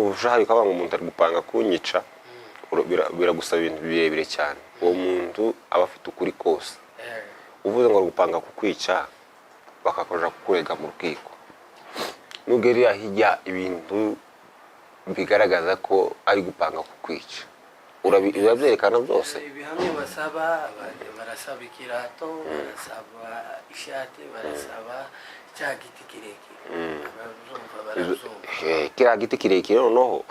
Nuja ukavuga ngo umuntu ari gupanga kunyica, biragusaba ibintu birebire cyane. Uwo muntu aba afite ukuri kose. Uvuze ngo ari gupanga kukwica, bakakuja kukurega mu rukiko. Nugera hirya, ibintu bigaragaza ko ari gupanga kukwica, urabyerekana byose. Ibihamya basaba, barasaba ikirato, barasaba ishati, barasaba cya giti kirekire. Abazumva barazumva. Kiriya giti kirekire noneho,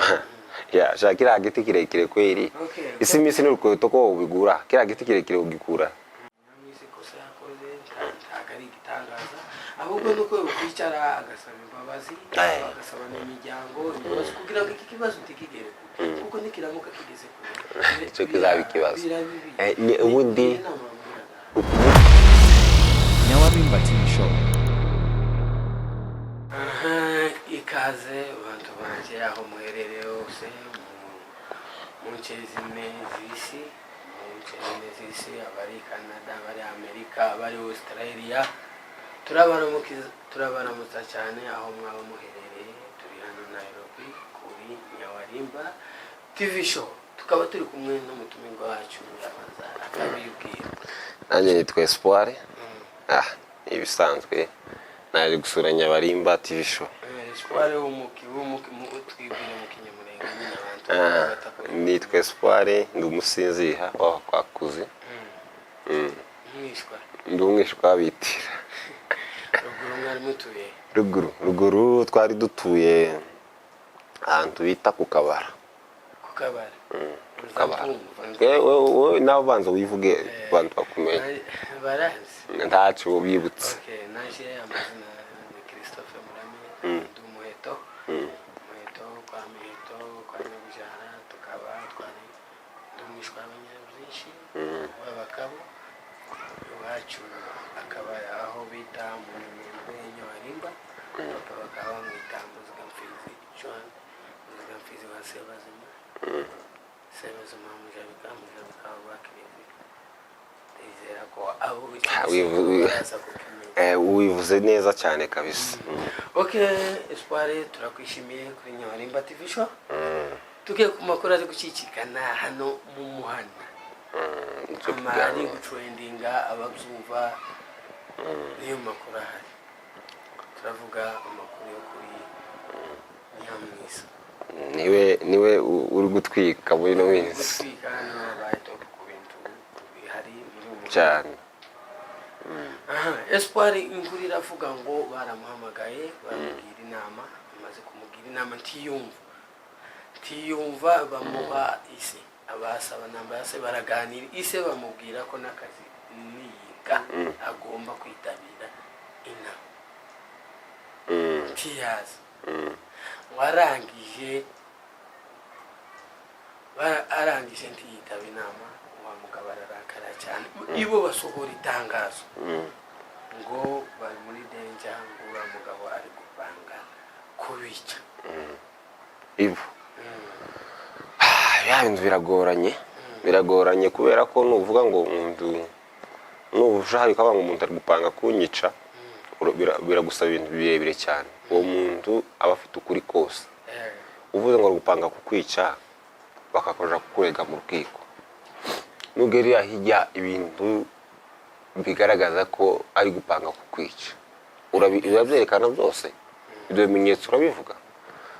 ya sha, kiriya giti kirekire kweri. Isi iminsi n'urukweto ko ubigura, kiriya giti kirekire ugikura. Nyamwisi ikosa yakoze ntabwo ari igitangaza, ahubwo nuko kwicara agasaba imbabazi, agasaba n'imiryango imbabazi, kugira ngo iki kibazo ntikigere kure, kuko nikiramuka kigeze kure Icyo kizaba ikibazo. Biraba bibi. Ubundi Ni inama wamugiraga. Nyawarimba TV Show. Aha, ikaze bantu banje aho muherereye hose mu nce zine z'isi, mu nce zine z'isi, abari Canada, abari Amerika, abari Australia, turabaramutsa cyane aho mwaba muherereye. Turi hano Nairobi kuri Nyawarimba TV Show, tukaba turi kumwe n'umutumirwa wacu, yabanza akabibwira. Nanjye nitwa Espoir. Ni ibisanzwe, naje gusura Nyabarimba TV Show. Espoir w'umuki, twibwire mu Kinyamurenge nyine abantu batakuzi. Nitwa Espoir, ndi umusinziha w'aho kwa Kuzi. Umwishwa. Ndi umwishwa w'abitira. Ruguru mwari mutuye? Ruguru twari dutuye ahantu bita ku Kabara. Ku Kabara. Ku Kabara. Wowe nawe ubanza wivuge, abantu bakumenye. Barazi. Ntacyo bibutse. Okay, naje amazina ni Christophe Murame, ndi umuheto, umuheto kwa Miheto kwa Nyabujara, tukaba twari ndi umwishwa w'abanyabyinshi b'abakabo. Iwacu akaba aho bita mu Minembwe, Nyawarimba. Papa bakaba bamwita Muzigamfizi John, Muzigamfizi wa Sebazima, Sebazima wa Mujabika, Mujabika wa Rwakirezi. Ndizera ko abo baraza kukimenya. Wivuze neza cyane kabisa. Okay, Espoir, turakwishimiye kuri Nyawarimba TV Show. Tugiye ku makuru ari gucicikana hano mu muhanda, Nicyo ama ari kiganiro. gutrendinga, ababyumva niyo makuru ahari. Turavuga amakuru yo kuri Nyamwisa. Niwe uri gutwika muri ino minsi. Gutwika hano, babaye top ku bintu bihari muri ubu Cyane. Aha, Espoir, inkuru iravuga ngo baramuhamagaye, baramubwira inama. Amaze kumugira inama ntiyumva, bamuha ise, abasaba namba ya se, baraganira, ise bamubwira ko n'akazi niyiga agomba kwitabira inama. Ntiyaza. Warangije arangije ntiyitaba inama, wa mugabo ararakara cyane. Ibo basohora itangazo ngo bari muri danger, ngo uriya mugabo ari gupanga kubica. Ivu ya bintu biragoranye, biragoranye, kubera ko nuvuga ngo umuntu, nuja ukavuga ngo umuntu ari gupanga kunyica, biragusaba ibintu birebire cyane. Uwo muntu aba afite ukuri kose. Uvuze ngo ari gupanga kukwica, bakakuja kukurega mu rukiko. Nugera hirya, ibintu bigaragaza ko ari gupanga kukwica, urabyerekana byose, ibyo bimenyetso urabivuga.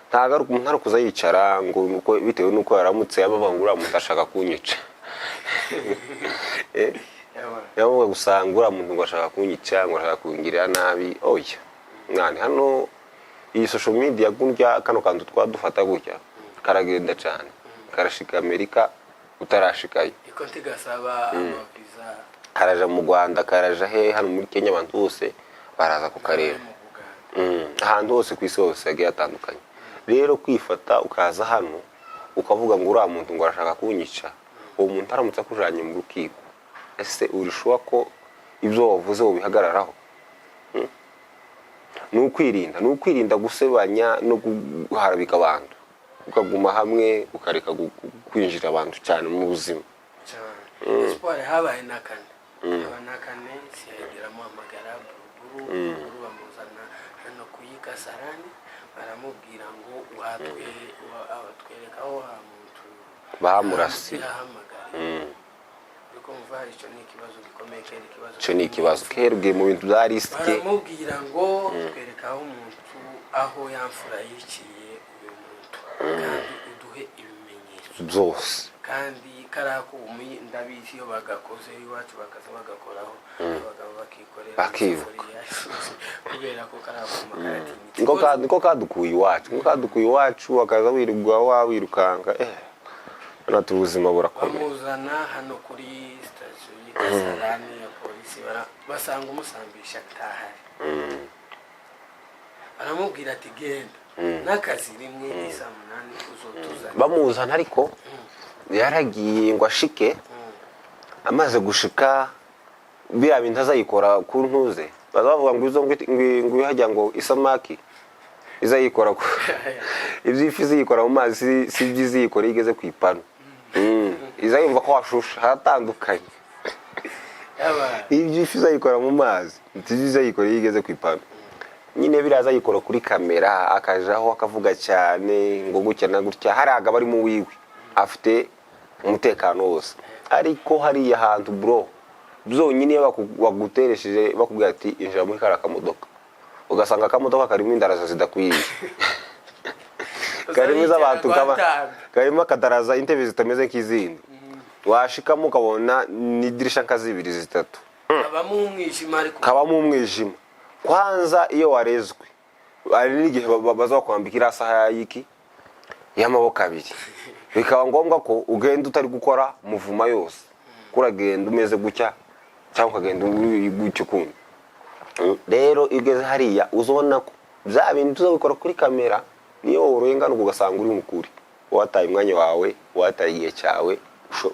Ntabwo ari umuntu ari kuza yicara ngo bitewe n'uko yaramutse yabavuga ngo uriya muntu ashaka kunyica. Yavuga gusanga uriya muntu ngo ashaka kunyica, ngo ashaka kungirira nabi. Oya mwana, hano iyi social media gutya, kano kantu twadufata gutya karagenda cyane, karashika Amerika utarashikayo. Iko ntigasaba amaviza. Karaja mu Rwanda, karaja he, hano muri Kenya, abantu bose baraza kukareba. Mu Buganda. Ahantu hose ku isi hose hagiye hatandukanye. Rero kwifata ukaza hano ukavuga ngo uriya muntu ngo arashaka kunyica, uwo muntu aramutse akujanye mu rukiko, ese uri sure ko ibyo wavuze ubihagararaho? Ni ukwirinda gusebanya no guharabika abantu, ukaguma hamwe, ukareka kwinjira abantu cyane mu buzima. Cyane. Espoir, habaye na kane, haba na kane, CID iramuhamagara buruburu bamuzana hano kuyikasarani. Baramubwira ngo watwereka aho wa muntu Bamurasiye. Yahamagara. Uri kumva, icyo ni ikibazo gikomeye kera, ikibazo. Icyo ni ikibazo kera, ugiye mu bintu bya risk. Baramubwira ngo twereka aho umuntu, aho yamfura yiciye uyu muntu, kandi uduhe ibimenyetso byose. Kandi kariya kumi ndabizi, iyo bagakoze iwacu bakaza bagakoraho, abagabo bakikorera Bakiruka. amasafuriya, kubera ko kariya kuma karatinyitse. Niko kadukuye iwacu, niko kadukuye iwacu, wakaza wirirwa wawirukanka, natwe ubuzima burakomeye. Bamuzana hano kuri sitasiyo y'Ikasarani ya polisi, basanga umusambisha atahari. Baramubwira ati: "Genda n'akazi rimwe isaa 8 uzotuzana." Bamuzana, ariko yaragiye ngo ashike, amaze gushika biriya bintu azayikora ku ntuze, baza bavuga ngo izo ngo hajya ngo isamaki izayikora ku iby'ifi ziyikora mu mazi, si ibyo iziyikora iyo igeze ku ipanu. Iza yumva ko washusha haratandukanye. Yaba Iby'ifi izayikora mu mazi, ibyo izayikora iyo igeze ku ipanu nyine, biriya azayikora kuri kamera, akajaho akavuga cyane ngo gutya na gutya, hariya agaba ari mu wiwe afite umutekano wose. Ariko hariya hantu, bro, byonyine iyo baguteresheje, bakubwira ati: "Injira muri kariya kamodoka," ugasanga akamodoka karimo indaraza zidakwiriye, karimo iz'abantu karimo akadaraza, intebe zitameze nk'izindi, washikamo ukabona n'idirisha nka zibiri, zitatu. Habamo umwijima ariko. Kabamo umwijima. Kwanza iyo warezwe, hari n'igihe baza bakwambika iriya saha y'iki y'amaboko abiri, bikaba ngombwa ko ugenda utari gukora muvuma yose, ko uragenda umeze gutya cyangwa ukagenda uri gutya ukundi. Rero iyo ugeze hariya, uzabona ko bya bintu tuzabikora kuri kamera, niyo worengana ugasanga uri mukuri, wataye umwanya wawe, wataye igihe cyawe,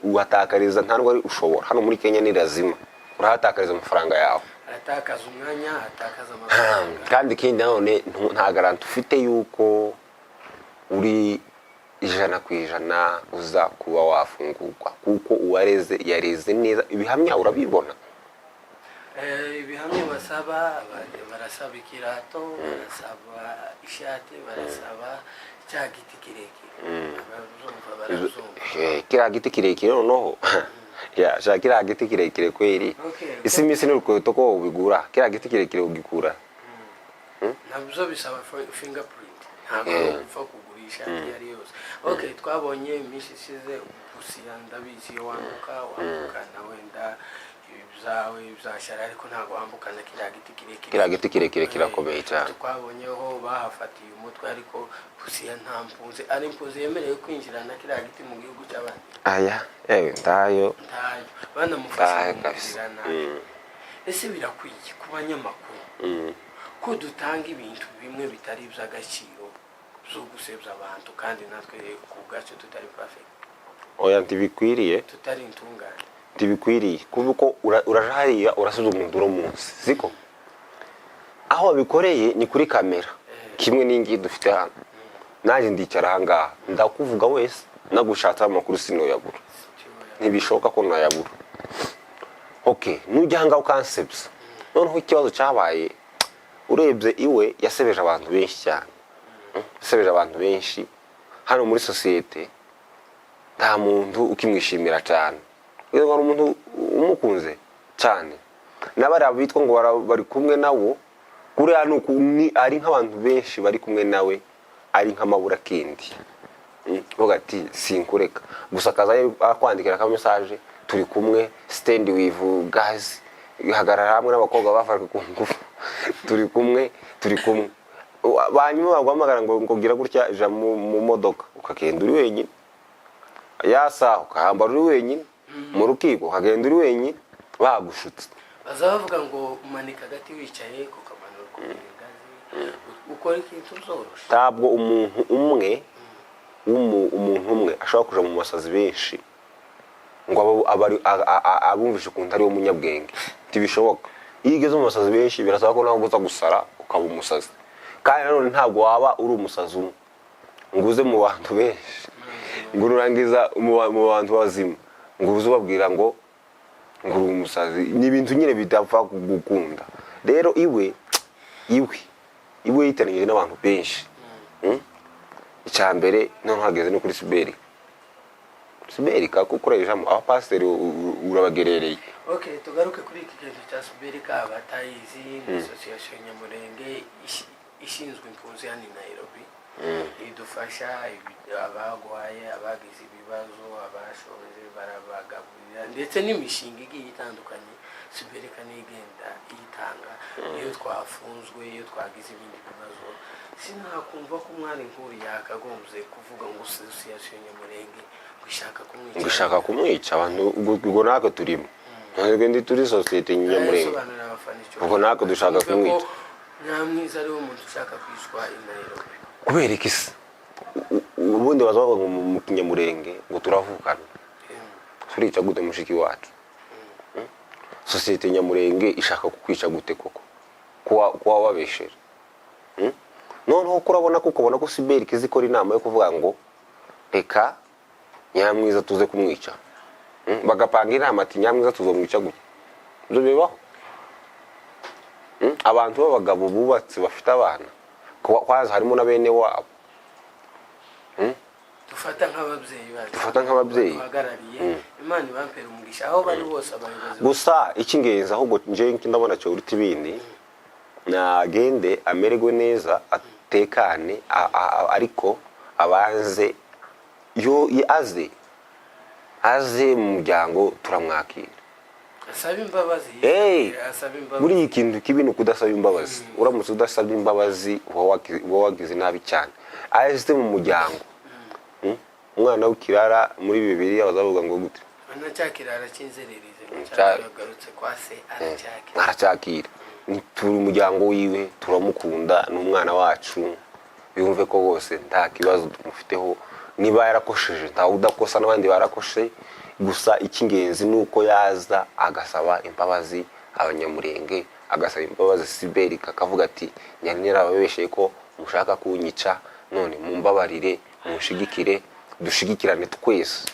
uhatakariza. Nta nubwo ari ushobora, hano muri Kenya ni lazima urahatakariza amafaranga yawe. Aratakaza umwanya, atakaza amafaranga. Kandi ikindi nanone, nta garantie ufite yuko uri 100% uza kuba wafungurwa, kuko uwareze yareze neza, ibihamya urabibona. Ibihamya basaba, barasaba ikirato, barasaba ishati, barasaba cya giti kirekire. Abazumva barazumva. Kiriya giti kirekire noneho, ya sha, kiriya giti kirekire kweri. Isi iminsi n'urukweto ko ubigura, kiriya giti kirekire ugikura. Nabyo bisaba fingerprint, ntabwo upfa kugurisha iyo ari yose. Okay, twabonye iminsi ishize Busia, ndabizi, iyo wambuka wambukana wenda ibi byawe byashara, ariko ntabwo wambukana kiriya giti kirekire. Kiriya giti kirekire kirakomeye cyane. Twabonyeho bahafatiye umutwe, ariko Busia nta mpunzi, ari impunzi yemerewe kwinjirana kiriya giti mu gihugu cy'abandi? Aya, ewe, ndayo. Ntayo, banamufashe Ndayo kabisa. kumugirira nabi. Ese birakwiye ku banyamakuru ko dutanga ibintu bimwe bitari iby'agaciro byo gusebya abantu, kandi natwe ku bwacu tutari perfect? Oya, ntibikwiriye. Tutari intungane. Ntibikwiriye, kuko uraja hariya urasubiza umuntu uno munsi, siko aho wabikoreye ni kuri kamera kimwe n'ingiyi dufite hano. Nanjye ndicara ahangaha ndakuvuga wese, nagushatseho amakuru sinoyabura, ntibishoboka ko nayabura. Ok, nujya ahangaha ukansebya. Noneho ikibazo cyabaye, urebye iwe yasebeje abantu benshi cyane. Yasebeje abantu benshi hano muri sosiyete, nta muntu ukimwishimira cyane. Iyo hari umuntu umukunze cyane, n'abariya bitwa ngo bari kumwe nawo, kuriya ni ari nk'abantu benshi bari kumwe nawe, ari nk'amaburakindi. Uvuga ati: "Sinkureka." Gusa akaza akwandikira ka message: "Turi kumwe, stand with guys, hagarara hamwe n'abakobwa bafashwe ku ngufu, turi kumwe, turi kumwe." Hanyuma baguhamagara ngo gira gutya, ja mu modoka, ukagenda uri wenyine, ya saha ukahambara uri wenyine, mu rukiko ukagenda uri wenyine, bagushutse. Baza bavuga ngo umanika agati wicaye, kukamanura ukugura ingazi, ukora ikintu zoroshe. Ntabwo umuntu umwe umuntu umwe ashobora kuja mu basazi benshi ngo abumvishe ukuntu ari we munyabwenge, ntibishoboka. Iyo ugeze mu basazi benshi, birasaba ko nawe uza gusara ukaba umusazi. Kandi nanone ntabwo waba uri umusazi umwe ngo uze mu bantu benshi, ngo nurangiza mu bantu bazima ngo uze ubabwira ngo uri umusazi. Ni ibintu nyine bidapfa gukunda. Rero iwe yiteranyije n'abantu benshi. Icya mbere noneho hageze no kuri siberika. Siberika kuko urayijamo abapasiteri urabagerereye. Okay, tugaruke kuri iki kintu cya Suberika. Abatayizi, ni association Nyamurenge ishinzwe impunzi hano i Nairobi, idufasha abagwaye, abagize ibibazo, abashoje barabagaburira, ndetse n'imishinga igiye itandukanye. Suberika niyo igenda iyitanga iyo twafunzwe, iyo twagize ibindi bibazo. Sinakumva ko umwari nk'uri yakagombye kuvuga ngo association Nyamurenge ngo ishaka kumwica. Ngo ishaka kumwica abantu. Ubwo natwe turimo, twebwe ndi turi sosiyete Nyamurenge. Sobanurira abafana icyo. Ubwo natwe dushaka Twumve ko kumwica. Nyamwiza ariwe muntu ushaka kwicwa i Nairobi. Kubera iki se? Ubundi baza bavuga ngo mu Kinyamurenge ngo turavukana, turica gute mushiki wacu? Sosiyete Nyamurenge ishaka kukwica gute koko? Kuwa wabeshera? Noneho ko urabona ko ukabona ko Siberi izikora inama yo kuvuga ngo reka Nyamwiza tuze kumwica. Bagapanga inama ati Nyamwiza tuzomwica gutya. Ibyo bibaho? Abantu b'abagabo bubatse bafite abana, kwaza harimo na bene wabo. Dufata nk'ababyeyi bacu. Dufata nk'ababyeyi. Duhagarariye. Imana ibampera umugisha aho bari bose, abayobozi. Gusa icy'ingenzi ahubwo njyewe ndabona cyo uruta ibindi, nagende amererwe neza, atekane, ariko abanze yo aze mu muryango, turamwakira. Asaba imbabazi. Hey! Asaba imbabazi. Buriya ikintu kibi ni ukudasaba imbabazi. Uramutse udasabye imbabazi uba wagize nabi cyane. Aze mu muryango. Umwana w'ikirara muri Bibiliya bazavuga ngo gute? Anacyakira cy'inzererezi ngo cyagarutse kwa se aracyakira. Aracyakira. Ni turi umuryango wiwe, turamukunda, ni umwana wacu, yumve ko bose nta kibazo tumufiteho. Niba yarakosheje, ntawe udakosa, n'abandi barakoshe. Gusa icy'ingenzi ni uko yaza agasaba imbabazi Abanyamurenge, agasaba imbabazi Siberika, akavuga ati nyari narababesheye ko mushaka kunyica, none mumbabarire, munshigikire, dushigikirane twese.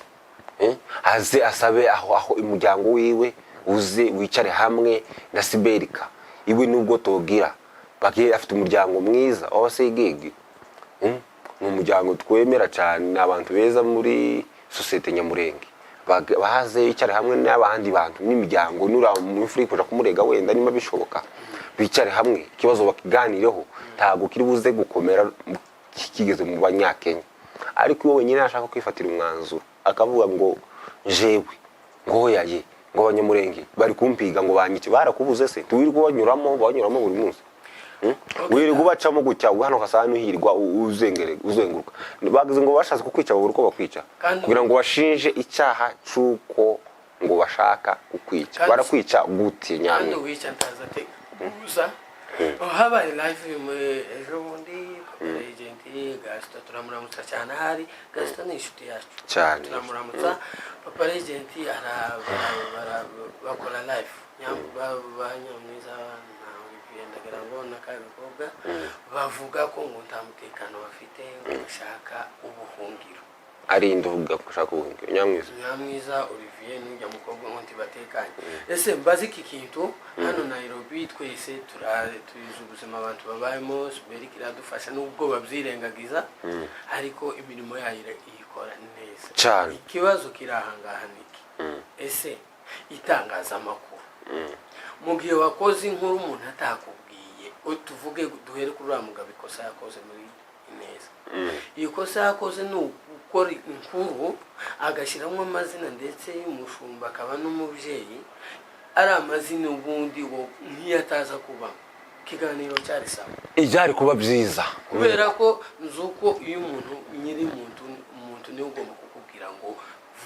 Aze asabe aho umuryango wiwe uze wicare hamwe na Siberika iwe, nubwo togira bagiye afite umuryango mwiza w'Abasegege. Ni umuryango twemera cyane, ni abantu beza muri sosiyete Nyamurenge. Baze bicare hamwe n'abandi bantu n'imiryango, nura mu kuja kumurega wenda niba bishoboka, bicare hamwe ikibazo bakiganireho. Ntabwo kiri buze gukomera kigeze mu Banyakenya. Ariko iyo wenyine ashaka kwifatira umwanzuro akavuga ngo jewe ngo yaye, ngo Abanyamurenge bari kumpiga ngo banyice, barakubuze se? Tuwirirwa banyuramo buri munsi. Wirirwa ubacamo gutya hano hasa n'uhirwa uzenguruka. Bagize ngo bashatse kukwica, babura uko bakwica, kugira ngo bashinje icyaha c'uko ngo bashaka kukwica. Barakwica gute? Kandi Nyamwe. Uwica ntaza gusa habaye live ejo bundi, papa Legend Gaston, turamuramutsa cyane. Ahari Gaston ni inshuti yacu. Cyane. Turamuramutsa papa Legend. Bakora live ba Nyamwiza na Olivier, ndagira ngo n'akabikobwa, bavuga ko ngo nta mutekano bafite, ngo bashaka ubuhungiro. Ari inde uvuga ko ushaka ubuhungiro? Nyamwiza? Nyamwiza Olivier n'ujya mukobwa ngo ntibatekanye. Ese mbaze iki kintu, hano Nairobi twese tuzi ubuzima abantu babayemo. Suberike iradufasha nubwo babyirengagiza, ariko imirimo yayo iyikora neza. Cyane. Ikibazo kiri ahangaha ni iki: ese itangazamakuru, mu gihe wakoze inkuru umuntu atakubwiye, tuvuge duhere kuri uriya mugabo, ikosa yakoze muri Ineza, iyo kosa yakoze ni ugukora inkuru agashyiramo amazina, ndetse y'umushumba akaba n'umubyeyi, ari amazina ubundi wo nk'iyo ataza kubamo ikiganiro cyari sawa. Ibyari kuba byiza. Kubera ko nzi uko iyo umuntu nyiri umuntu niwe ugomba kukubwira ngo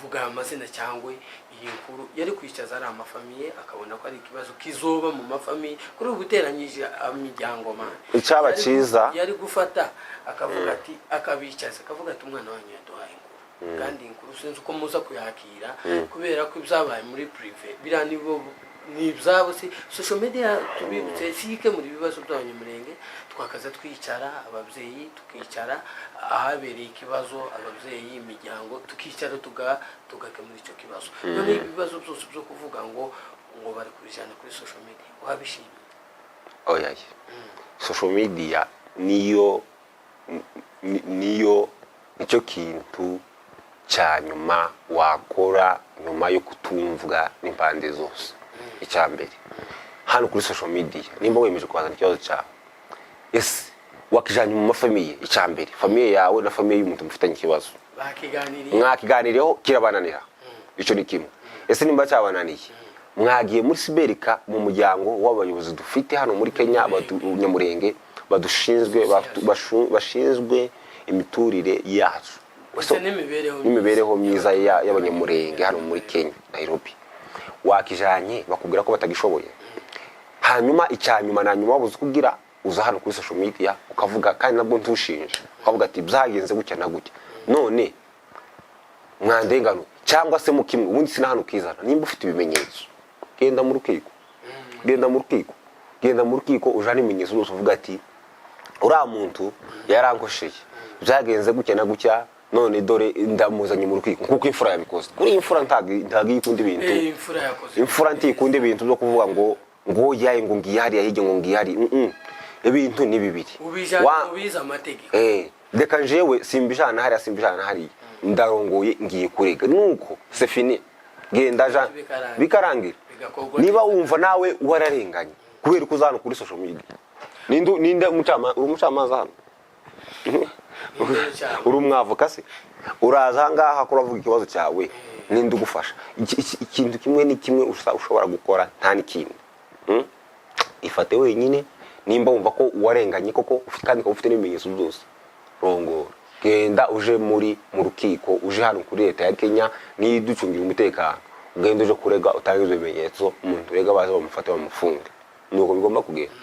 vuga aya mazina cyangwa iyi nkuru, yari kwicaza ari amafamiye, akabona ko ari ikibazo kizoba mu mafamiye kuri ubu uteranyije imiryango mani. Icyaba cyiza. Yari gufata akavuga ati, akabicaza akavuga ati umwana wanyu yaduhaye inkuru, kandi iyi nkuru sinzi uko muza kuyakira, kubera ko ibyabaye muri privé biriya nibo ni ibyabo, si social media. Tubibutse si ikemura ibibazo by'Abanyamurenge. Twakaza twicara ababyeyi, tukicara ahabereye ikibazo, ababyeyi, imiryango, tukicara tugakemura icyo kibazo. None ibibazo byose byo kuvuga ngo bari kubijyana kuri social media, wabishimiye? Oya, social media niyo. niyo nicyo kintu cya nyuma wakora nyuma yo kutumvwa n'impande zose. Icya mbere, hano kuri social media, nimba wemeje kuhazana ikibazo cyawe, ese wakijanye mu ma famille? Icya mbere, famille yawe na famille y'umuntu mufitanye ikibazo Bakiganiriye? Mwakiganiriyeho kirabananira, icyo ni kimwe. Ese nimba cyabananiye, mwagiye muri siberika, mu muryango w'abayobozi dufite hano muri Kenya, Nyamurenge, badushinzwe, bashinzwe imiturire yacu Ndetse n'imibereho. N'imibereho myiza y'Abanyamurenge hano muri Kenya, Nairobi. Wakijanye, bakubwira ko batagishoboye. Hanyuma icya nyuma na nyuma, wabuze uko ugira, uza hano kuri social media ukavuga, kandi nabwo ntushinje, ukavuga ati byagenze gutya na gutya, none mwandengano cyangwa se mu kimwe. Ubundi sina hano ukizana, nimba ufite ibimenyetso, genda mu rukiko, genda mu rukiko, genda mu rukiko, ujane ibimenyetso byose, uvuga ati uriya muntu yarankosheye, byagenze gutya na gutya, none dore ndamuzanye mu rukiko, kuko imfura yabikoze. Kuri iyi mfura ntabwo iyo ikunda ibintu. Imfura yakoze. Imfura ntikunda ibintu byo kuvuga ngo yaye, ngo ngiye hariya hirya, ngo ngiye hariya. Ibintu ni bibiri. Ubijana ubizi amategeko. Reka njewe simbijana hariya, simbijana hariya, ndarongoye, ngiye kurega, nuko c'est fini, genda ja. Bikarangira. Bikarangira. Bigakorwa Niba neza. wumva nawe wararenganye, kubera ko uza hano kuri social media, ninde uri umucamanza hano? Ninde? Uri umwavoka se? Uraza aha ngaha ko uravuga ikibazo cyawe, ninde ugufasha? Ikintu kimwe ni kimwe ushobora gukora, nta n'ikindi. Ifate wenyine. Nimba wumva ko warenganye koko, kandi ukaba ufite n'ibimenyetso byose, rongora, genda uje mu rukiko, uje hano kuri leta ya Kenya niyo iducungira umutekano, ugenda uje kurega, utange ibyo bimenyetso, umuntu urega baze bamufate bamufunge. Nuko bigomba kugenda.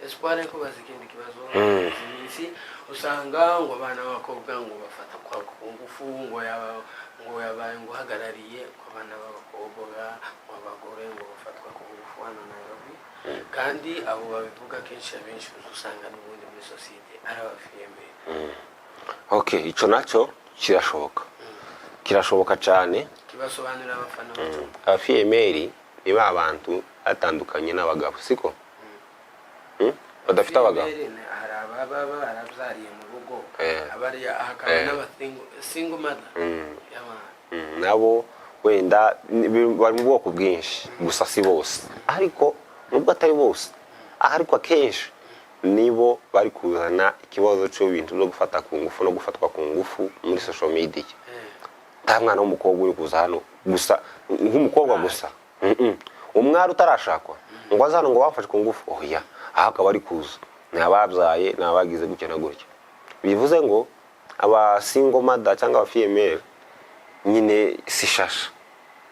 Espoir, kubaza ikindi kibazo. Izi minsi usanga ngo abana b'abakobwa ngo bafata kwa ku ngufu, ngo yabaye ngo uhagarariye ngo abana b'abakobwa, ngo abagore ngo bafatwa ku ngufu hano Nairobi, kandi abo babivuga kenshi, abenshi usanga n'ubundi muri sosiyete ari aba fille-mère. Okay, icyo nacyo kirashoboka, kirashoboka cyane. Kibasobanurira abafana bacu. Aba fille-mère ni ba bantu batandukanye n'abagabo, siko? Badafite abagabo. Fille-mère hari ababa barabyariye mu rugo, abari hakaba n'aba single mother y'abana. Nabo wenda bari mu bwoko bwinshi, gusa si bose, ariko nubwo atari bose, ariko akenshi nibo bari kuzana ikibazo cy'ibintu byo gufata ku ngufu no gufatwa ku ngufu muri social media. Nta mwana w'umukobwa uri kuza hano gusa nk'umukobwa gusa. Umwari utarashakwa ngo aze hano ngo bamfashe ku ngufu, oya. Aho akaba ari kuza ni ababyaye, ni abagize gutya na gutya. Bivuze ngo aba single mother cyangwa aba fille-mère nyine si shasha.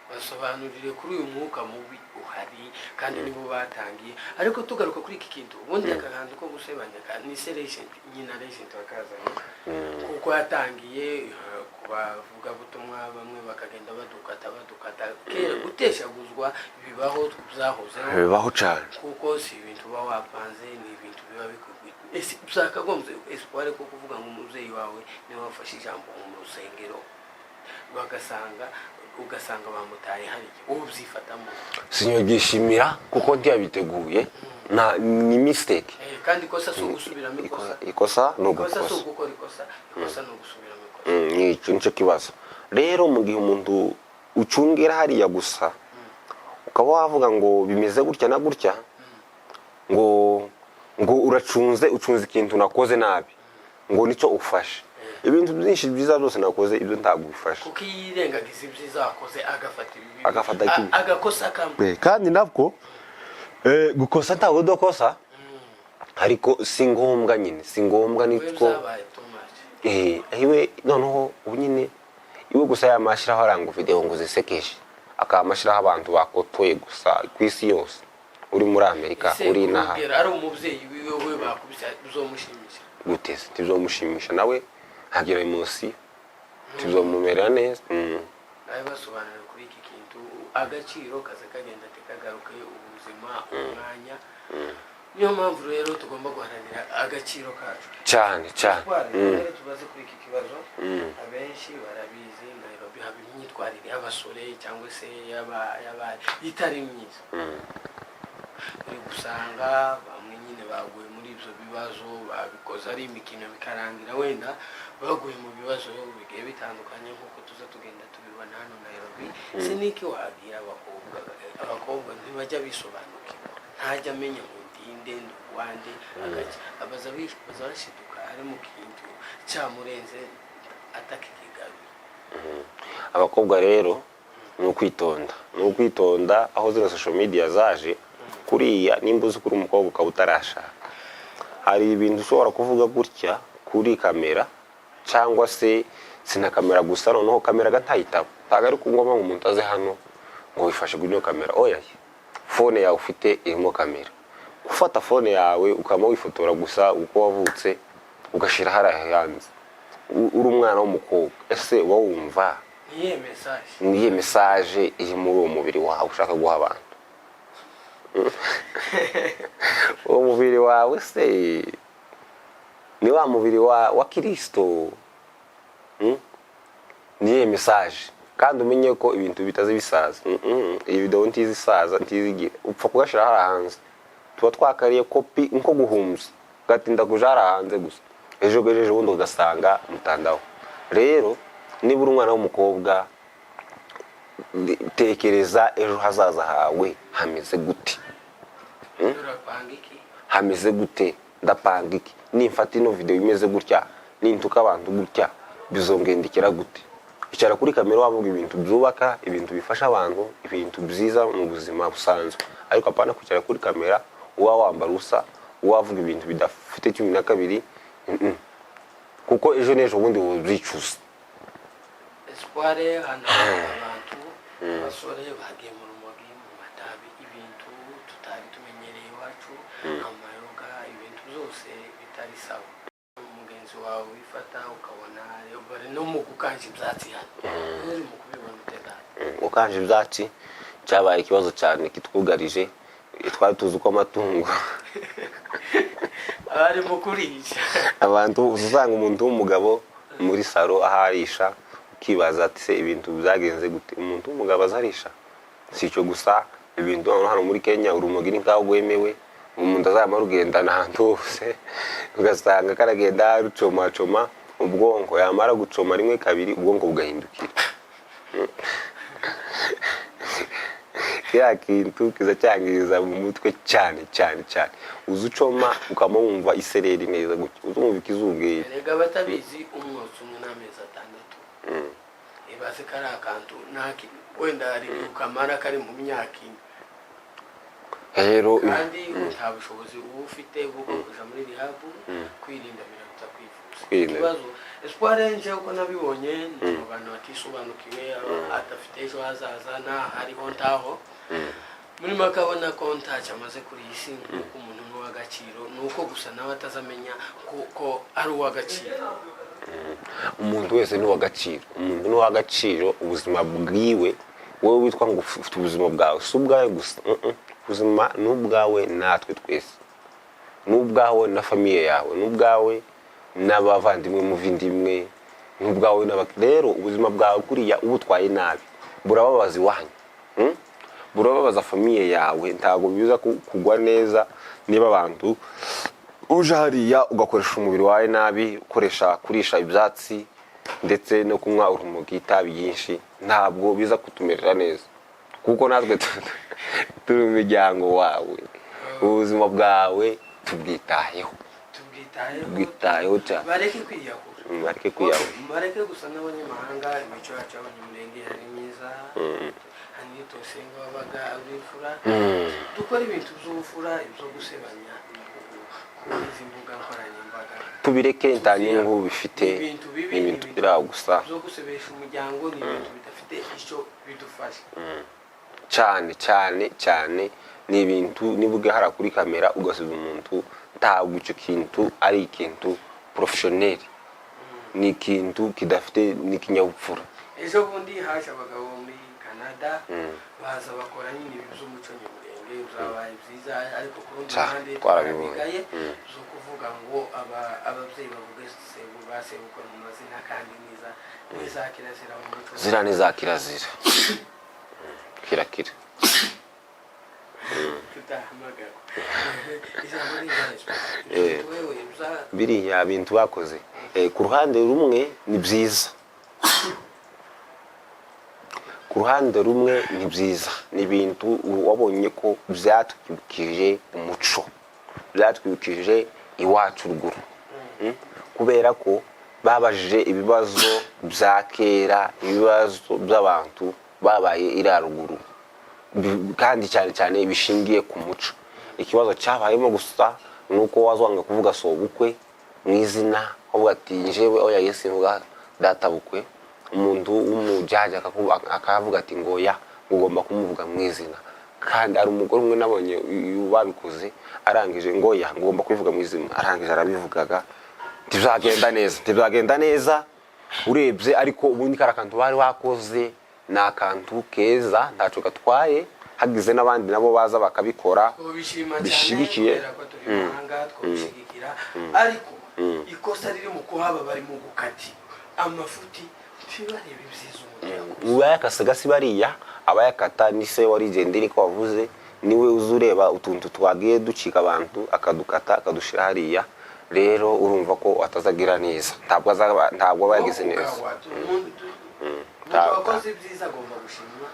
Basobanurire kuri uyu mwuka mubi uhari, kandi nibo batangiye. Ariko tugaruka kuri iki kintu, ubundi aka kantu ko gusebanya ni se Legend nyina, Legend wakazanye, kuko yatangiye ku bavugabutumwa bamwe bakagenda badukata badukata. Kera guteshaguzwa bibaho, byahozeho. Bibaho cyane. Kuko si ibintu uba wapanze, ni ibintu biba bikugwi. Ese byakagombye, Espoir, ko kuvuga ngo umubyeyi wawe niwe wafashe ijambo mu rusengero, bagasanga ugasanga bamutaye hariya, wowe ubyifatamo? Sinyobyishimira kuko ntiyabiteguye, na ni mistake. Kandi ikosa si ugusubiramo ikosa. Ikosa ni Ikosa si ugukosa. ugukora ikosa, ikosa ni ugusubiramo ikosa. Ni icyo nicyo kibazo rero. Mu gihe umuntu ucungira hariya gusa, ukaba wavuga ngo bimeze gutya na gutya, ngo uracunze, ucunze ikintu nakoze nabi, ngo nicyo ufashe. Ibintu byinshi byiza byose nakoze, ibyo ntabwo bifashe. Kuko iyo yirengagiza ibyiza wakoze agafata ibibi, Agafata ikibi. Agakosa kamwe. Kandi nabwo gukosa ntabwo udakosa, ariko si ngombwa nyine, si ngombwa. We Nitwo byabaye too much. Iwe noneho ubu nyine iwe gusa yamashyiraho aranga video ngo zisekeje, akamashyiraho abantu bakotoye gusa ku isi yose, uri muri Amerika, Ese uri inaha. urugero ari umubyeyi wiwe we bakubise, uzomushimisha? Guteze ntibizomushimisha, nawe ntagira emotion, ntibizomumerera neza. Nawe basobanura kuri iki kintu, agaciro kaza kagenda tikagaruke, ubuzima, umwanya. Niyo mpamvu rero tugomba guharanira agaciro kacu. Cyane cyane. Twari rero tubaze kuri iki kibazo. Abenshi barabizi, Nairobi haba imyitwarire y'abasore cyangwa se y'abari itari myiza. Uri gusanga bamwe nyine baguye muri muri ibyo bibazo, babikoze ari imikino, bikarangira wenda baguye mu bibazo bigiye bitandukanye, nk'uko tuza tugenda tubibona hano Nairobi. Se niki wabwira abakobwa? Abakobwa ntibajya bisobanukirwa, ntajya amenya ngo ndinde, nduwande, agaca abaza baza bashiduka ari mu kintu cyamurenze atakikigaruye. Abakobwa rero ni ukwitonda, ni ukwitonda. Aho zino social media zaje kuriya, nimba uzi ko uri umukobwa ukaba utarashaka, hari ibintu ushobora kuvuga gutya kuri kamera, cyangwa se sina kamera gusa, noneho kamera gatayitaba. Ntabwo ari ngombwa ngo umuntu aze hano ngo wifashe kuri ino kamera, oya. Phone yawe ufite irimo kamera. Gufata phone yawe ukaba wifotora gusa uko wavutse, ugashyira hariya hanze, uri umwana w'umukobwa, ese uba wumva niyihe message? Niyihe message iri muri uwo mubiri wawe ushaka guha abantu? Uwo mubiri wawe se ni wa mubiri wa Kirisito? Niyihe message? Kandi umenye ko ibintu bitazi bisaza. Iyi video ntizi isaza, ntizi igihe upfa kugashyira hariya hanze. Tuba twakariye kopi nko guhumza, gatinda kuja hariya hanze gusa, ejo ejo bundi ugasanga mutandao. Rero niba uri umwana w'umukobwa, tekereza ejo hazaza hawe hameze gute. Urapanga iki? Hameze gute? Ndapanga iki? Nimfata ino video imeze gutya, nintuka abantu gutya, bizongendekera gute? Icara kuri kamera wavuga ibintu byubaka, ibintu bifasha abantu, ibintu byiza mu buzima busanzwe, ariko apana kwicara kuri kamera uba wambara ubusa, wavuga ibintu bidafite 12. Kuko ejo n'ejo bundi wabyicuza. Espoir, hano hari abantu, abasore bagiye mu rumogi, mu matabi, ibintu tutari tumenyereye iwacu, amayoga, ibintu byose bitari sawa. Mugenzi wawe wifata ukabona bari no mu gukanja ibyatsi hano, uri mu kubibona uteganya? Gukanja ibyatsi cyabaye ikibazo cyane kitwugarije. Twari tuzi ko amatungo Abari mu kurisha. Abantu usanga umuntu w'umugabo muri salo aho arisha, ukibaza ati: "Se ibintu byagenze gute?" Umuntu w'umugabo azarisha. Si icyo gusa, ibintu hano muri Kenya, urumogi ni nkaho rwemewe. Umuntu azamara rugendana ahantu hose, ugasanga karagenda rucomacoma ubwonko, yamara gucoma rimwe kabiri, ubwonko bugahindukira. Kiriya kintu kiza cyangiza mu mutwe cyane cyane cyane. Uza ucoma ukaba wumva isereri neza gutya, uza wumva ikizungeri. Erega batabizi, umwotsi umwe n'amezi 6. Ibaze ko ari akantu wenda hari igihe ukamara kari mu myaka 4. Rero Kandi nta bushobozi uba ufite bwo kuja muri rehab. Kwirinda biraruta kwivuza. Kwirinda. Ikibazo, Espoir, nje uko nabibonye, ni mu bantu batisobanukiwe, adafite ejo hazaza, nta hariho ntaho. Muri make abona ko ntacyo amaze kuri iyi si, nk'uko umuntu ni uw'agaciro, ni uko gusa nawe atazamenya ko ari uw'agaciro. Umuntu wese ni uw'agaciro, umuntu ni uw'agaciro. Ubuzima bwiwe, wowe witwa ngo ufite ubuzima bwawe, si ubwawe gusa. Ubuzima ni ubwawe natwe twese, ni ubwawe na famille yawe, ni ubwawe n'abavandimwe muvindimwe, ni ubwawe. Rero ubuzima bwawe kuriya ubutwaye nabi burababaza iwanyu, Burababaza famille yawe. Ntabwo biza kugwa neza niba abantu uje hariya ugakoresha umubiri wawe nabi, ukoresha kurisha ibyatsi ndetse no kunywa urumogi, itabi ryinshi. Ntabwo biza kutumerera neza, kuko natwe turi mu miryango wawe. Ubuzima bwawe tubwitayeho. Tubwitayeho. Tubwitayeho cyane. Bareke kwiyahura. Bareke kwiyahura. Bareke gusa n'abanyamahanga. Imico yacu y'Abanyamurenge yari myiza. Hano tosenga wabaga uri imfura, dukora ibintu by'ubufura. Ibyo gusebanya kuri izi mbuga nkoranyambaga tubireke, nta nyungu bifite. Ni ibintu bibi. Ni ibintu biri aho gusa. Byo gusebesha umuryango ni ibintu bidafite icyo bidufasha. Cyane cyane cyane. Ni ibintu niba ugahara kuri kamera ugasubiza umuntu, ntabwo icyo kintu ari ikintu professionnel, ni ikintu kidafite n'ikinyabupfura. Ejo bundi haje abagabo muri Canada, baza bakora nyine ibi by'umuco nyamurenge, byabaye byiza, ariko ku rundi ruhande twarabibonye. twarabigaye zo kuvuga ngo ababyeyi bavuge basebukwe mu mazina, kandi niza niza kirazira mu muco. Ziriya ni za kirazira, kirakira. Utahamagarwa. Ijambo ni iryacu. Wewe Biriya bintu bakoze, ku ruhande rumwe ni byiza, ku ruhande rumwe ni byiza, ni ibintu wabonye ko byatwibukije umuco, byatwibukije iwacu ruguru. Kubera ko babajije ibibazo bya kera, ibibazo by'abantu babaye iriya ruguru, kandi cyane cyane bishingiye ku muco. Ikibazo cyabayemo gusa ni uko wazwanga kuvuga sobukwe mu izina, avuga ati njyewe oya yesi mvuga databukwe. Umuntu w'umujyaja akavuga ati ngo ya ugomba kumuvuga mu izina. Kandi hari umugore umwe nabonye babikoze, arangije ngo ya ngomba kubivuga mu izina, arangije arabivugaga, ntibizagenda neza, ntibizagenda neza urebye. Ariko ubundi kari akantu bari bakoze ni akantu keza, ntacyo gatwaye, hagize n'abandi nabo baza bakabikora. Twobishima cyane. Bishyigikiye. Kubera ko turi mahanga twobishigikira, ariko ikosa riri mu kuhaba bari mu gukati amafuti, ntibarebe ibyiza umuntu yakoze. Ubayakase gasi bariya abayakata ni se wa Legend, niko wavuze, niwe uza ureba utuntu twagiye ducika abantu akadukata akadushira hariya. Rero urumva ko atazagira neza, ntabwo azaba, ntabwo aba yagize neza. Umuntu wakoze ibyiza agomba gushimwa.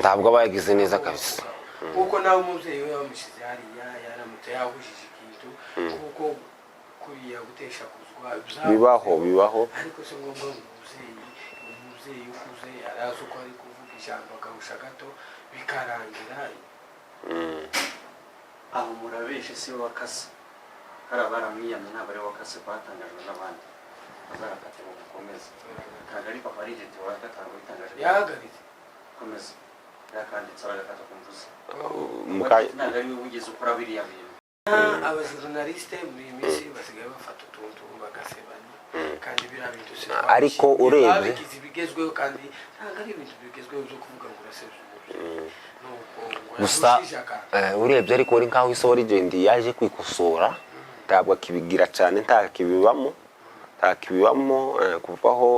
Ntabwo aba yagize neza kabisa. Kuko nawe umubyeyi we bamushyize hariya, yaramutse yahujije ikintu, kuko kuriya gutesha kuzwa. Bibaho, bibaho. Ariko si ngombwa ngo umubyeyi ukuze arazi uko ari kuvuga ijambo agahusha gato bikarangira. Aho murabeshe, si we wakase, hari abaramwiyamye, ntabwo ari we wakase, batangajwe n'abandi bazarakate ngo mukomeze. Ntabwo ari papa Legend wakatanga bitangaje. Yahagaritse. Komeza, yakanditse aragakata ku mvuze. Ntabwo ari we wigeze ukora biriya bintu. Abajournaliste muri iyi minsi basigaye bafata utuntu bagasebanya, kandi biriya bintu si Ariko urebye- babigize ibigezweho, kandi ntabwo ari ibintu bigezweho byo kuvuga ngo urasebya umubyeyi, nuko ngo Gusa yahushije akantu. Urebye ariko ni nkaho ise wa Legend yaje kwikosora, ntabwo akibigira cyane, ntakibibamo, ntakibibamo. Kuva aho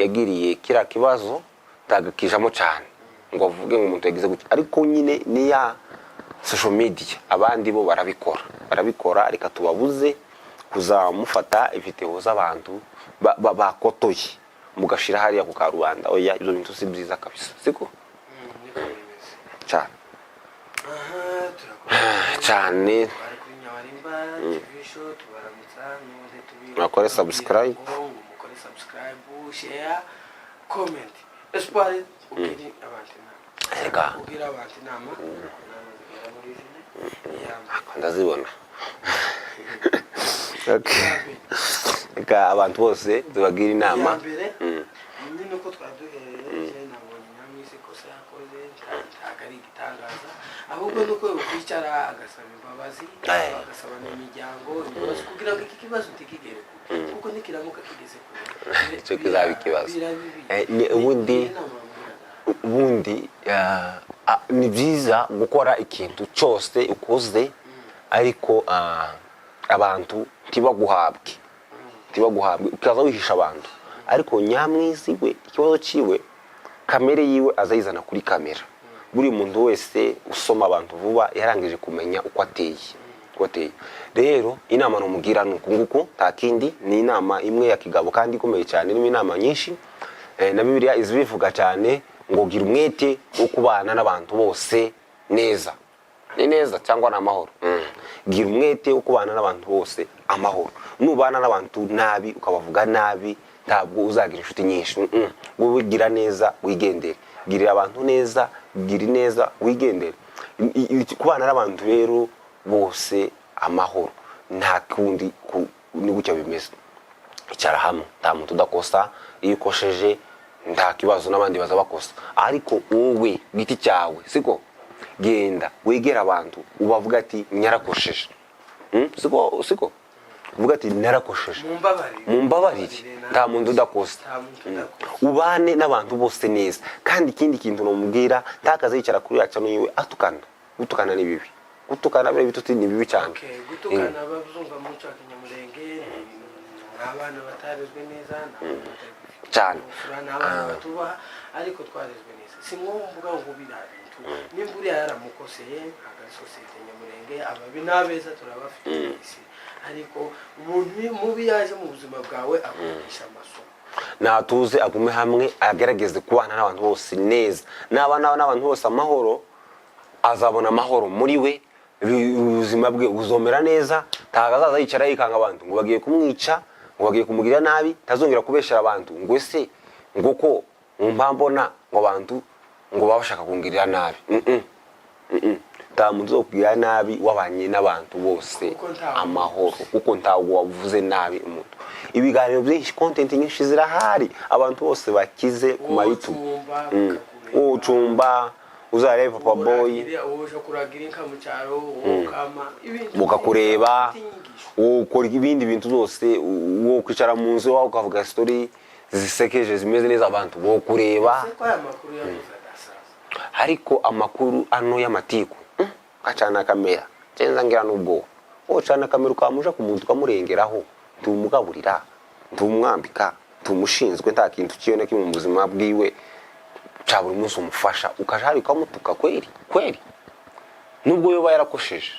yagiriye kiriya kibazo ntabwo akijamo cyane ngo avuge ngo umuntu yagize gutya. Ariko nyine ni ya social media, abandi bo barabikora, barabikora. Reka tubabuze kuzamufata video z'abantu bakotoye mugashira hariya ku karubanda. Oya, ibyo bintu si byiza kabisa, siko? Niko bimeze. Cyane. Aha turakomeza. Cyane. Twari kuri Nyabarimba TV Show, tubaramutsa n'ubundi Mukore subscribe. ngo mukore subscribe, share, comment. Espoir, ubwire abantu inama. Reka. Ubwire abantu inama, inama zigera muri zine. Iya mbere. Ndazibona. Okay. Reka abantu bose tubagire inama. Iya mbere nyine uko twaduhereye, je nabonye Nyamwisi ikosa yakoze ntabwo ari igitangaza, ahubwo nuko kwicara agasaba imbabazi, agasaba n'imiryango imbabazi kugira ngo iki kibazo ntikigere kure, kuko nikiramuka kigeze kure Icyo kizaba ikibazo. Biraba bibi. Ubundi Ni inama wabwiraga. Ubundi ni byiza gukora ikintu cyose ukoze, ariko abantu ntibaguhabwe, ntibaguhabwe, ukaza wihisha abantu. Ariko Nyamwizi we, ikibazo cyiwe, kamere yiwe azayizana kuri kamera. Buri muntu wese usoma abantu vuba yarangije kumenya uko ateye, uko ateye. Rero inama numubwira ni uku nguku, nta kindi, ni inama imwe ya kigabo kandi ikomeye cyane, irimo inama nyinshi. Na Bibiliya izibivuga cyane ngo gira umwete wo kubana n'abantu bose neza, ni neza cyangwa ni amahoro. Gira umwete wo kubana n'abantu bose amahoro. Nubana n'abantu nabi, ukabavuga nabi, ntabwo uzagira inshuti nyinshi. Wowe gira neza wigendere, girira abantu neza, gira neza wigendere. Kubana n'abantu rero bose amahoro, nta kundi ni gutya bimeze. Icara hamwe, nta muntu udakosa. Iyo ukosheje nta kibazo, n'abandi baza bakosa. Ariko wowe giti cyawe, siko, genda wegera abantu ubavuga ati nyarakosheje. Siko, siko uvuga ati narakosheje. Mumbabarire. Mumbabarire, nta muntu udakosa. Nta muntu udakosa. Ubane n'abantu bose neza. Kandi ikindi kintu namubwira, ntakaze yicara kuri yacu yiwe atukana. Gutukana ni bibi, gutukana biriya bitutsi ni bibi cyane. Okay, gutukana abazumva mu muco wa Kinyamurenge ni abana batarezwe neza, ni abana batari Cyane. ubupfura, ni abana batubaha, ariko twarezwe neza. Si ngombwa ngo biriya bintu. Nimba uriya yaramukoseye, ntabwo ari sosiyete nyamurenge. Ababi n'abeza turabafite mu isi, ariko umuntu mubi yaje mu buzima bwawe akwigisha amasomo. Natuze agume hamwe, agerageze kubana n'abantu bose neza. Nabana n'abantu bose amahoro, azabona amahoro muri we, ubuzima bwe buzomera neza. Ntabwo azaza yicara yikanga abantu ngo bagiye kumwica, ngo bagiye kumugirira nabi. Ntazongera kubeshera abantu ngo ese ngo ko mbona ngo abantu ngo baba bashaka kungirira nabi. Nta muntu uzokugirira nabi wabanye n'abantu bose Kuko ntawe amahoro, kuko ntabwo wavuze nabi umuntu. Ibiganiro byinshi, content nyinshi zirahari, abantu bose bakize ku ma YouTube. Ucumba bakakureba. Ucumba uzarebe Papa Boy. Uje kuragira inka mu cyaro, ukama ibintu Bukakureba. bifite inyigisho. Ukora ibindi bintu byose, wo kwicara mu nzu iwawe ukavuga story zisekeje zimeze neza, abantu bo kureba. Ese ko aya makuru yavuze adasaza? Ariko amakuru ano y'amatiku, ukacana kamera cenza ngira n'ubwoba. Wocana kamera ukamuja ku muntu ukamurengeraho, ntumugaburira, ntumwambika, ntumushinzwe, nta kintu kiyo na kimwe mu buzima bwiwe ca buri munsi umufasha, ukaja hari ukamutuka kweri kweri, nubwo yoba yarakosheje.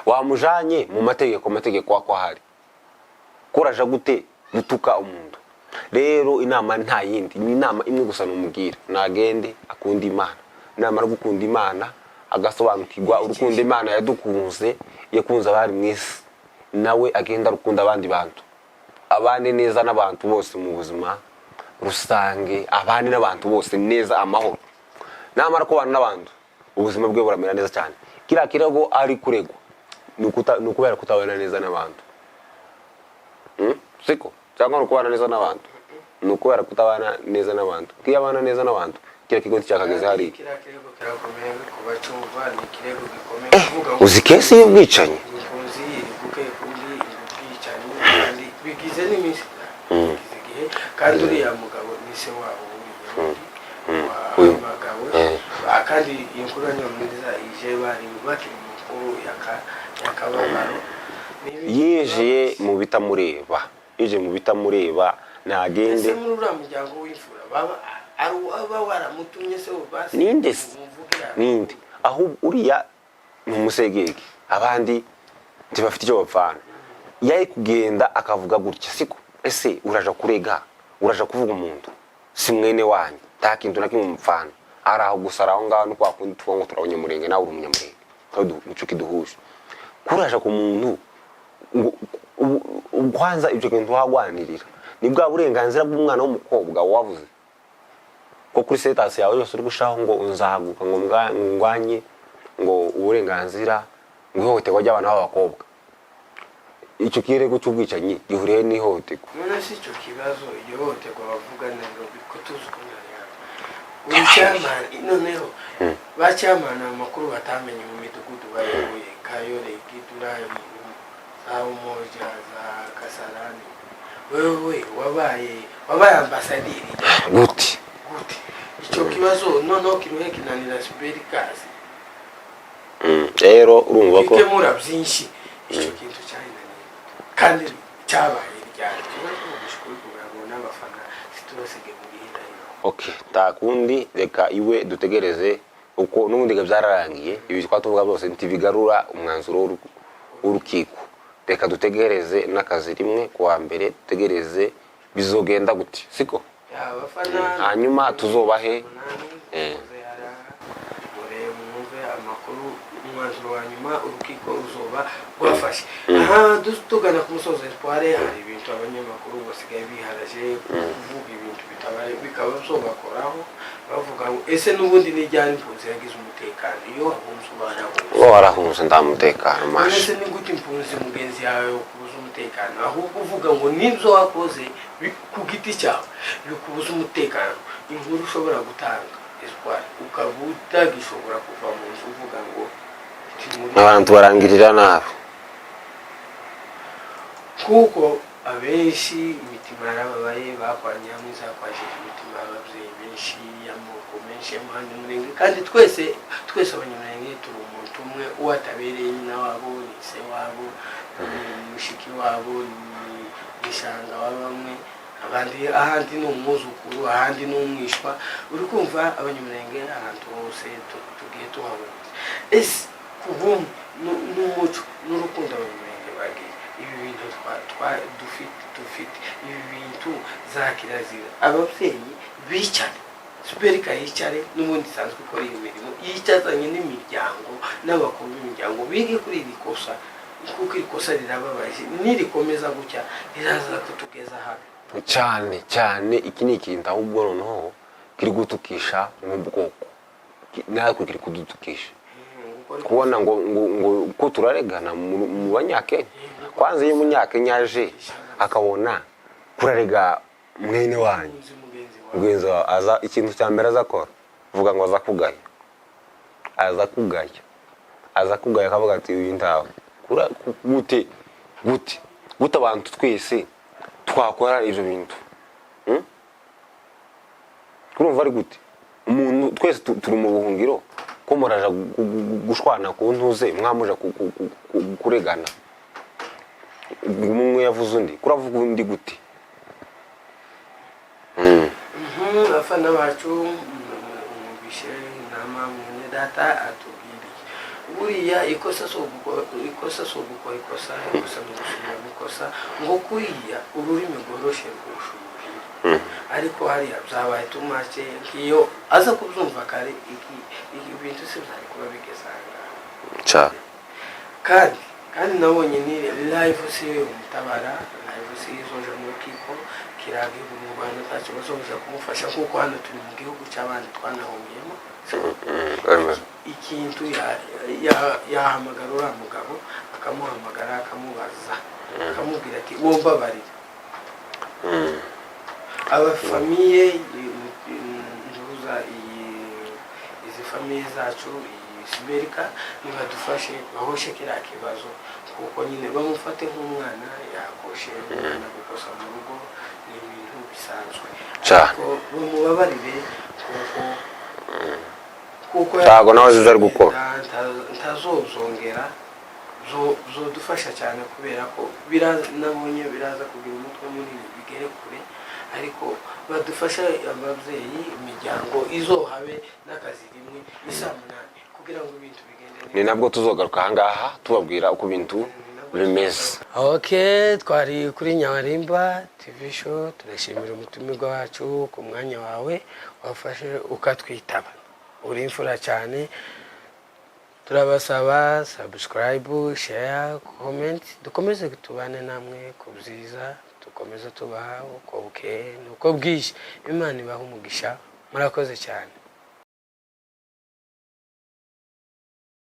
Wamujanye mu mategeko, amategeko ako ahari, kuraja gute gutuka umuntu? Rero inama nta yindi, ni inama imwe gusa numubwira: nagende akunda Imana. Namara gukunda Imana, agasobanukirwa urukundo Imana yadukunze, yakunze abari mu isi, nawe agenda arukunda abandi bantu, abane neza n'abantu bose mu buzima rusange, abane n'abantu bose neza amahoro. Namara kubana n'abantu, ubuzima bwe buramera neza cyane. Kiriya kirego ari kuregwa ni ukubera kutabana neza n'abantu. Siko? Cyangwa ni ukubana neza n'abantu? Ni ukubera kutabana neza n'abantu, kuko iyo abana neza n'abantu, kiriya kigo nticyakageze hariya. Kiriya kirego kirakomeye ku bacumva, ni ikirego gikomeye kuvuga ngo Uzi case y'ubwicanyi? Impunzi iri gukeka undi ubwicanyi, kandi bigize n'iminsi, bigize igihe, kandi uriya mugabo ni se wabo w'uriya Uyu. wahamagawe. Kandi iyi nkuru ya Nyiramwiza ije bari bakiri mu nkuru y'akababaro. Ni ibintu Yinjiye mu bitamureba, yinjiye mu bitamureba, nagende. Ese muri uriya muryango w'imfura baba ari uwaba waramutumye se basi? Ninde se? Mumvuge. Ninde? Ahubwo uriya ni umusegege, abandi ntibafite icyo bapfana. Yari kugenda akavuga gutya, siko? Ese uraja kurega, uraja kuvuga umuntu si mwene wanyu, nta kintu na kimwe mupfana, ari aho gusa, ari aho ngaho. Ni kwa kundi tuvuga ngo turi abanyamurenge, nawe uri umunyamurenge, kandi nico kiduhuje. Kuraja ku muntu ngo kwanza ibyo bintu wagwanirira ni bwa burenganzira bw'umwana w'umukobwa wavuze ko kuri status yawe yose uri gushaho ngo nzahaguruka ngo ngwanye ngo uburenganzira, ngo ihohoterwa ry'abana b'abakobwa. Icyo kirego cy'ubwicanyi gihuriye n'ihohoterwa? None si icyo kibazo, iryo hohoterwa bavuga Nairobi, ko tuzi ko ntari hano uri chairman. Noneho ba chairman, amakuru batamenye mu midugudu bayoboye, Kayore, Gidura, za Umoja, za Kasarani, wewe wabaye ambasaderi. Gute? Gute icyo kibazo noneho kiruhe kinanira Siberikazi? Rero urumva ko Bikemura byinshi, icyo kintu cyayinaniye kandi cyabaye ryari? Tuba tuvugisha ukuri kugira ngo n'abafana situbasige mu gihirahiro. Okay, nta kundi, reka iwe dutegereze uko n'ubundi ga byararangiye. Ibi twatuvuga byose ntibigarura umwanzuro w'urukiko. Reka dutegereze n'akazi rimwe kuwa mbere, dutegereze bizogenda gute, siko? Abafana. Hanyuma tuzobahe, Mure mwumve amakuru, umwanzuro wa nyuma urukiko ruzoba rwafashe. Aha tugana ku musozo, Espoir, hari ibintu abanyamakuru basigaye biharaje kuvuga, ibintu bitabaye bikaba byobakoraho, bavuga ngo ese n'ubundi n'ijyana impunzi yagize umutekano? Iyo wahunze uba warahunze. Uba warahunze, nta mutekano masha. Ese ni gute impunzi mugenzi yawe kubuza umutekano, ahubwo uvuga ngo n'ibyo wakoze ku giti cyawe bikubuza umutekano? Inkuru ushobora gutanga, Espoir, ukaba utagishobora kuva mu nzu, uvuga ngo ndi muri Abantu barangirira nabi. Kuko abenshi imitima yarababaye, bakwanye hamwe, zakwajije imitima y'ababyeyi benshi, y'amoko menshi y'amahanga kandi twese twese abanyamurenge turi umuntu umwe. Uwo atabereye nyina wabo ni se wabo, ni mushiki wabo, ni shanga wa bamwe. Abandi ahandi ni umwuzukuru, ahandi ni umwishwa. Uri kumva, Abanyamurenge ahantu hose tugiye tuhahurira. Ese ku bumwe n'umuco n'urukundo Abanyamurenge bagiye, ibi bintu dufite ibi bintu za kirazira, ababyeyi bicare, superika yicare, n'ubundi isanzwe ikora iyi mirimo, yicazanye n'imiryango n'abakuru b'imiryango, bige kuri iri kosa, kuko iri kosa rirababaje. Nirikomeza gutya riraza kutugeza habi. Cyane cyane. Iki ni ikintu ahubwo noneho kiri gutukisha n'ubwoko. Natwe kiri kudutukisha, kubona ngo ko turaregana mu Banyakenya. Kwanza iyo Umunyakenya aje akabona kurarega mwene wanyu, Uzi mugenzi wawe, mugenzi wawe, aza ikintu cya mbere aza akora, vuga ngo aza kugaya, aza kugaya, aza kugaya, akavuga ati: "Uyu ntawe." Gute gute gute abantu twese twakora ibyo bintu? Urumva ari gute umuntu twese turi mu buhungiro, ko muraja gushwana ku ntuze, mwamuja kuregana, umwe yavuze undi, kuravuga undi gute? Abafana bacu, mwumvishe inama mwene data atubwiriye. Buriya ikosa si ugukora ikosa, si ugukora ikosa, ikosa ni ugusubira mu ikosa. Ngo kuriya ururimi rworoshe rwosha umuhira, ariko hariya byabaye too much. Nk'iyo aza kubyumva kare, ibintu si byari kuba bigeze aha ngaha. Cyane. Kandi nabonye ni live, si yo mutabara live, si izoja mu rukiko kiriya gihugu. Mu Rwanda nta kibazo bazoja kumufasha, kuko hano turi mu gihugu cy'abandi twanahungiyemo. Ikintu yahamagara uriya mugabo, akamuhamagara, akamubaza, akamubwira ati: "Wombabarira." Abafamille nduza iyi, izi famille zacu, iyi siberika, nibadufashe bahoshe kiriya kibazo, kuko nyine bamufate nk'umwana yakoshe. Umwana gukosa mu rugo ni ibintu bisanzwe, Cyane. ariko bamubabarire kuko Ntago nawe azi ibyo ari gukora. Ntazozongera. Zodufasha cyane, kubera ko nabonye biraza kugira umutwe munini bigere kure. Ariko badufasha ababyeyi, imiryango izohabe n'akazi rimwe isaa 8 kugira ngo ibintu bigende neza. Ni nabwo tuzogaruka ahangaha tubabwira uko ibintu bimeze. Ok, twari kuri Nyabarimba TV Show. Turashimira umutumirwa wacu ku mwanya wawe wafashe ukatwitaba. Uri imfura cyane. Turabasaba subscribe, share, comment. Dukomeze tubane namwe ku byiza, dukomeze tubaha uko bukeye n'uko bwije. Imana ibaha umugisha. Murakoze cyane.